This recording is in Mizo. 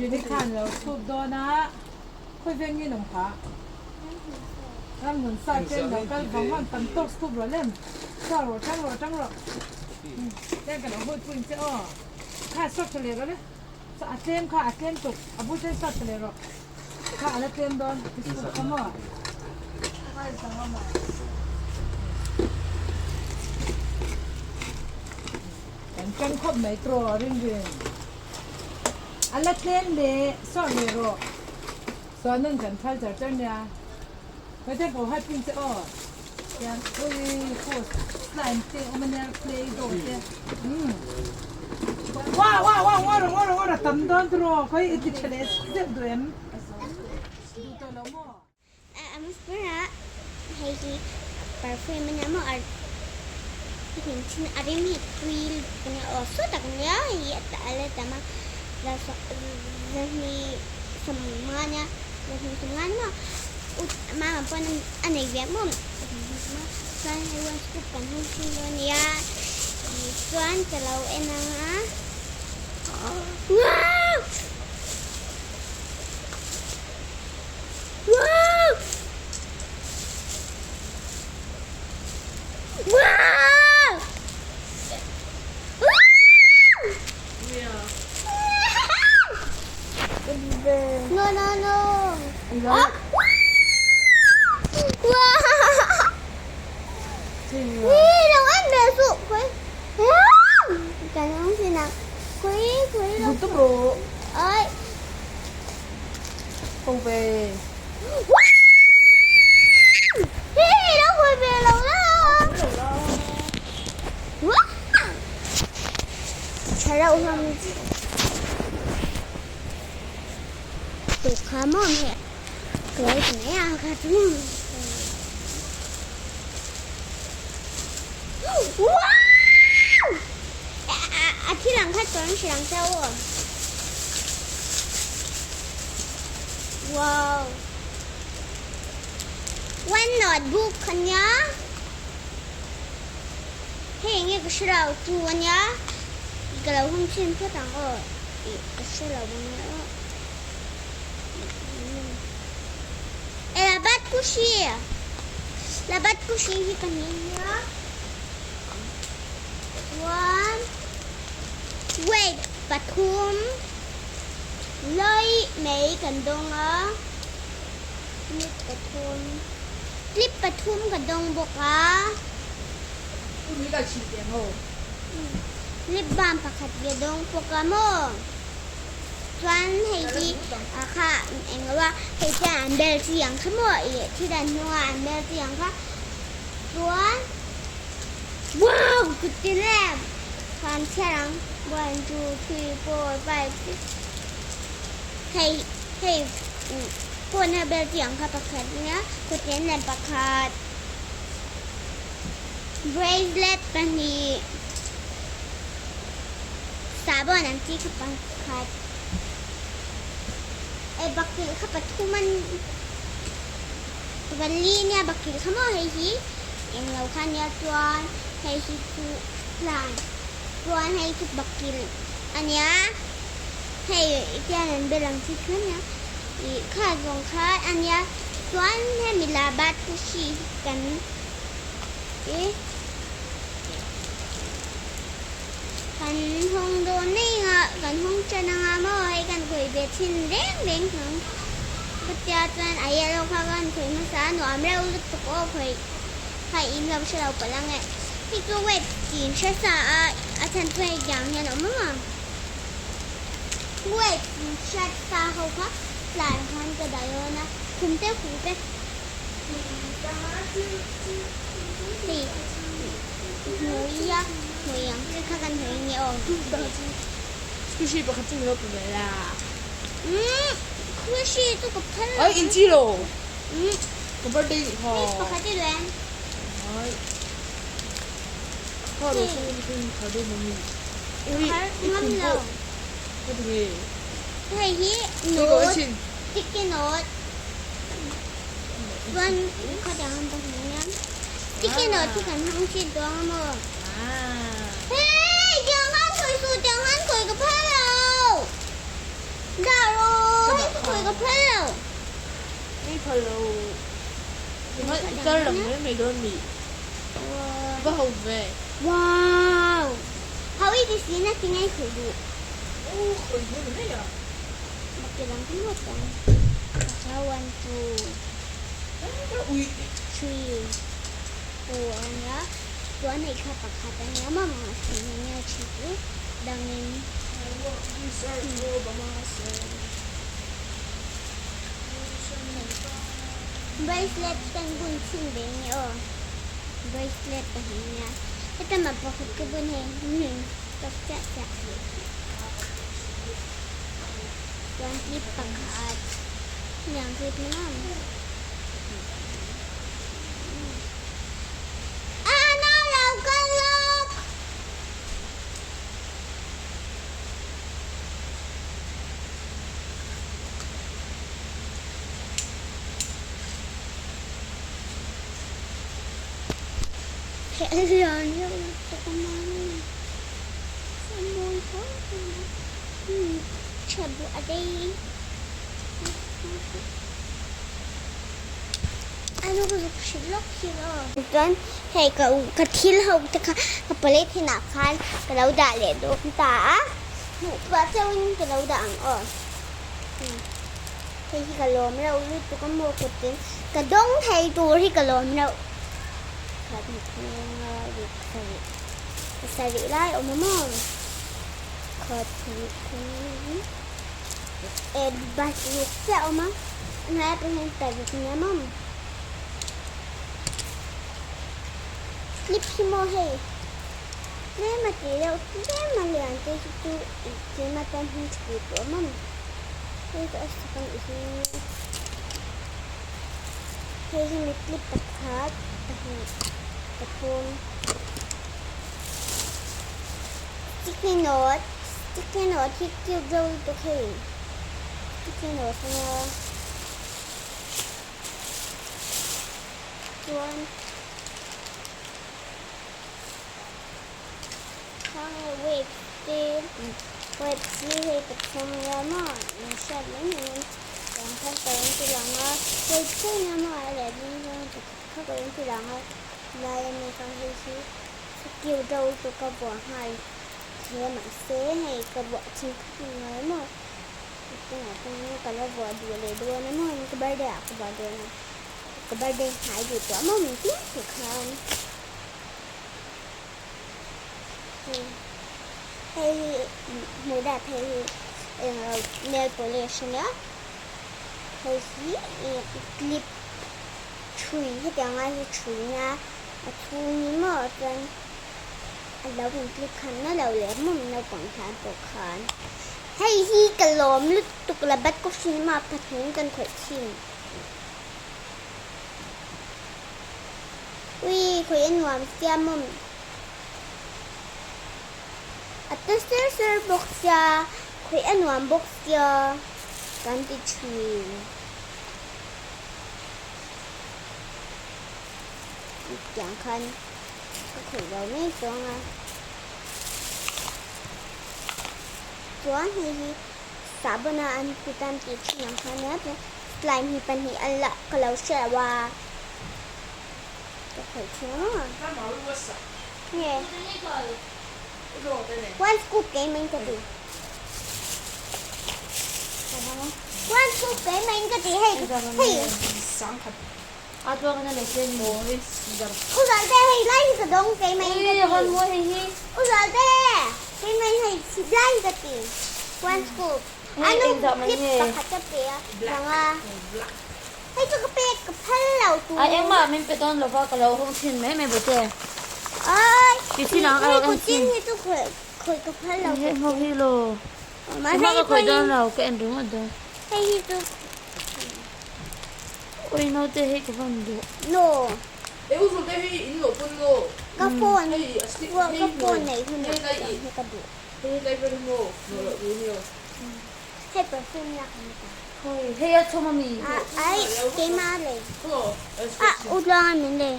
Rini khan lo chhup dawn a, khawi veng nge nawm kha? Ramhmun sa ten lo kal vang vang tam tawk scoop rawh lem. Chhuak rawh, tang rawh, tang rawh. Tlem ka lo hawi pui ang che aw. Kha sawt tha leh rawh le. A tlem kha, a tlem tuk. A bul ten sawt tha leh rawh. Kha a la tlem dawn i scoop kha maw? Kan tang khawp mai tawh ring ring. A la tlem leh sawt leh rawh. Chuan an kan thal char char nia. Hmeichhe pawh hai pin che aw. Tian ui khu slime te awm ania play doh te. Umm. Wow wow wow ngaw rawh ngaw rawh ngaw rawh tam dawn chu rawh khawi i ti tha leh zeuh duh em? Duh tawh lo maw? Atmosphere hei hi perfume ania maw a hnim thin a rim hi tui lutuk ania aw saw tak ania hei a la tam a zahnih sawmnga ania zahnih sawmnga ni maw ut mama pawn a nei ve maw chuan hei one scoop kan hmang thin dawn ania chuan ka lo en ang a wow. Wow! Wow! No, no, no. Wow! Không về. Wow! One notebook ania. Hei enge ka hre lo chu ania. Ka lo hawng chhin phawt ang aw. Ih ka hre lo ania aw. E labat kushi. Labat kushi hi ka ni ania. One. Wait pathum. Lawi mai kan dawng a, clip pathum clip pathum ka dawng bawk a, lip balm pakhat ka dawng bawk a maw chuan hei hi a kha eng lo a hei chuan an bel chi ang kha maw ih thil an hnung a an bel chi ang kha chuan wow kut tin em. Kan chhiar ang 1, 2, 3, 4, 5, 6 hei hei phone a bel chi ang kha pakhat nia kutlen lem pakhat bracelet pahnih sahbawn ang chi kha pakhat eh bakilh kha pathum a pali nia bakilh kha maw hei hi englo kha nia chuan hei hi chu. Tlan chuan hei chu bakil a nia, hei tian an bel ang chi kha nia, ih kha zawng kha a nia, chuan hemi la bat kushi hi kan ih kan hawng dawn nei anga kan hawng tan anga maw hei kan khawih ve thin reng reng ang chutia chuan a yellow kha kan khawih hmasa a nuam reuh lutuk aw khawih. Hei in lo hre lo palh ang e. Hei chu web tih in hre sa a, a chhan chu hei tiang hian a awm ang a. Web in hriat sa ho kha tlai khan ka dah dawn a, khum te khu te. Hei hmui a, hmui ang chi kha kan hmui nge aw. Khushi pakhat chu min lo pe ve la. Umm khushi chu ka phal lo. Ai in chi lo. Ka birthday nih kha. Please pakhat i luan. Ai. Kha ro su ni kun kha do mami. Ui, i khum ko. Ka tu nge. Hei hi note, sticky note. Chuan kha tiang han pahnih nia. Sticky note hi kan hmang thin dawn a maw? Hei, tiang han khawih suh, tiang han khawih ka phal lo. Dah rawh. phal lo. I phal lo. I tar lang mai mai dawn mi. Va ho ve. Wow! Ho i ti si na ti ngai khoi duh. U khoi duh ni mai a. Bak ti lang kan ruat ang. Pakha one two three four ania chuan hei kha pakhat ania maw mahse nia thin chu dangin. Bracelet kan bun chhin ve nge aw bracelet pahnih nia heta mah pakhat ka bun hei tawk chiah chiah chuan clip pakhat hetiang clip ni maw a na lo ka lawk. Chuan hei ka ka thil ho te kha ka polythene ah khan ka lo dah leh dawn ta a. Hmuh pah chauhin ka lo dah ang aw. Hei hi ka lawm reuh lutuk a maw kutin ka dawng thei tur hi ka lawm reuh. Khat hnih nga ruk sarih sarih lai awm a maw khat hnih thum e bus ruk chiah a awm a a hnuaiah pawh hian paruk nia maw slip hi maw hei. Tlem a tih deuh tlem a lian te hi chu tlem atan hming tha tih tawh awm a hei chu a sak a nih hi hei hi mitli pakhat pahnih pathum sticky note sticky note hi cute deuh lutuk hei sticky note ania chuan. Wave te wave hi hei pathum nia maw in hriat mai mai in tiang khan ka rawn ti lang a wave te nia maw a leh ding hian pakhat kha ka rawn ti lang a lai ami kha hei hi skill deuh chu ka vuah nghal thei a mahse hei ka vuah chin khat ni ngai maw tunah chuan ka la vuah duh leh dawn a maw ka birthday ah ka vuah dawn a ka birthday hnai duh tawh maw min ti khan. Hei hi hmuh dat hei hi eng lo nail polish a nia hei hi ih clip ṭhui hetiang lai hi ṭhui nia a chhung hi maw chuan a lo in clip khan na lo leh maw naupang tan pawh khan hei hi ka lawm lutuk la bat coffee maw pahnih kan khawih thin. Ui, khawi a nuam sia mawm. A te ser ser bawk sia, khawi a nuam bawk sia kan ti thin. Tiang khan ka khawih lo mai chuang a. Chuan hei hi sahbawn a an ti tan tih thin ang khan nia. Slime hi pahnih a la ka lo hre lo a ka khawih thin a nge one scoop keimah in ka ti one scoop keimah in ka ti hei hei u Zualte hei lai hi ka dawng keimah in ka ti u Zualte keimah in hei lai hi ka ti one scoop A nu clip pakhat ka pe a vang a, hei chu ka pek ka phal lo tur. A engmah min pe dawn lova ka lo hawng thin mai mai bawk e. Ai, Ti chin ang a hei en kutin chin. hi chu khawih khawih ka phal lo Hei kutin. ho hi lo. Mahse Engmah hei ka khawih pawhin dawn lo ka en ringawt dawn. Hei hi chu. Ui naute hei ka van duh. No. E u Zulte hi in lo pawn maw? Ka phone Hei a stick ka hei phone nei hunah hei lai chuan i hei ka duh. Hei lai vel hi maw? Nawh loh tur hi aw. Hei perfume lak an ta. Khawi hei a chhawm ami? Ah ai keimah lei. Ah u tluang a min lei.